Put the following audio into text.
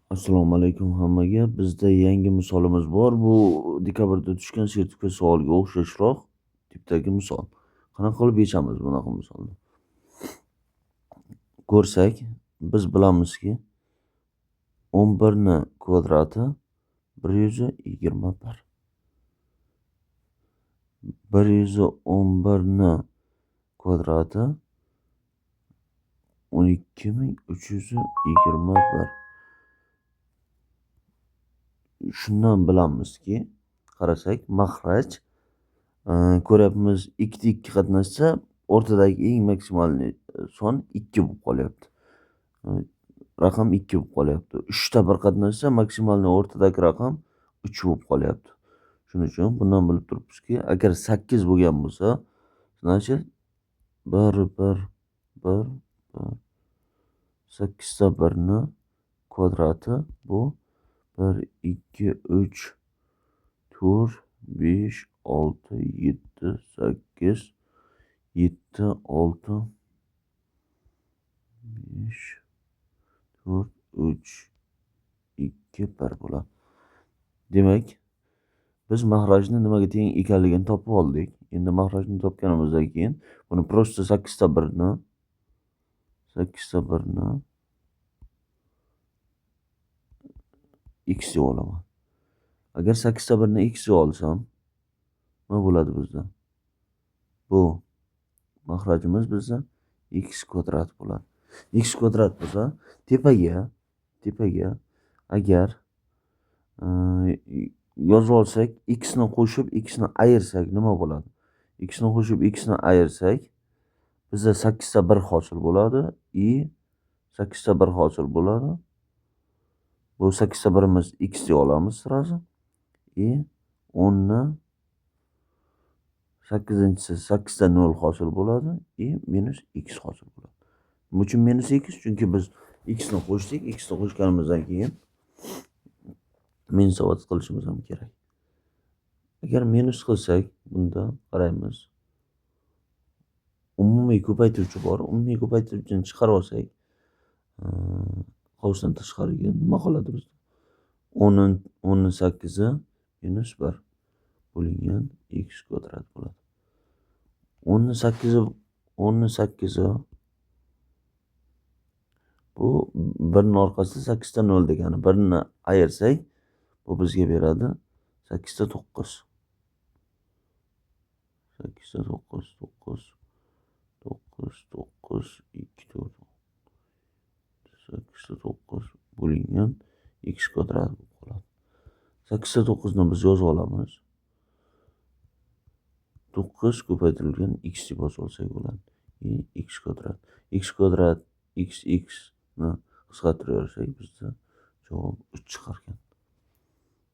Assalomu alaykum hammaga. Bizda yangi misolimiz bor. Bu dekabrda tushgan sertifikat savoliga o'xshashroq tipdagi misol. Qanaqa qilib yechamiz bunaqa misolni? Ko'rsak, biz bilamizki, 11 ni kvadrati 121. 111 ni kvadrati 12321. Shundan bilamizki, qarasak, maxraj ko'ryapmiz, ikkita ikki qatnashsa, o'rtadagi eng maksimal son 2 bo'lib qolyapti. Raqam 2 bo'lib qolyapti. 3ta bir qatnashsa, maksimalniy o'rtadagi raqam 3 bo'lib qolyapti. Shuning uchun bundan bilib turibmizki, agar 8 bo'lgan bo'lsa, значит 1 1 1 1 8 ta 1 ni kvadrati bu 1 2 3 4 5 6 7 8 7 6 5 4 3 2 1 bo'ladi. Demak, biz maxrajni nimaga teng ekanligini topib oldik. Endi maxrajni topganimizdan keyin buni просто 8 ta 1 ni 8 ta 1 ni x deb olaman. Agar 8 ta 1 ni x deb olsam, nima bo'ladi bizda? Bu maxrajimiz bizda x kvadrat bo'ladi. X kvadrat bo'lsa, tepaga agar yozib olsak, x ni qo'shib x ni ayirsak nima bo'ladi? X ni qo'shib x ni ayirsak, bizda 8 ta 1 hosil bo'ladi i 8 ta 1 hosil bo'ladi. Bu 8 ta 1imiz x deb olamiz sразу. I 10 ni 8-inchisi 8 ta 0 hosil bo'ladi i minus x hosil bo'ladi. Nima uchun minus x? Chunki biz x ni qo'shdik, x ni qo'shganimizdan keyin minus qilishimiz ham kerak. Agar minus qilsak, bunda qaraymiz. Umumiy ko'paytiruvchi bor. Umumiy ko'paytiruvchini chiqarib olsak, qavsdan tashqariga nima qoladi bizda? 10 ni 8 minus 1 bo'lingan x kvadrat bo'ladi. 10 ni 8 10 ni 8 bu 1 ni orqasida 8 ta 0 degani. 1 ni ayirsak, bu bizga beradi 8 ta 9. 8 ta 9 9 9 9 2 4 8 ta 9 bo'lingan x kvadrat bo'lib qoladi. 8 ta 9 ni biz yozib olamiz. 9 ko'paytirilgan x deb yozib olsak bo'ladi. I x kvadrat. X kvadrat x x ni qisqartiraversak bizda javob 3 chiqar ekan.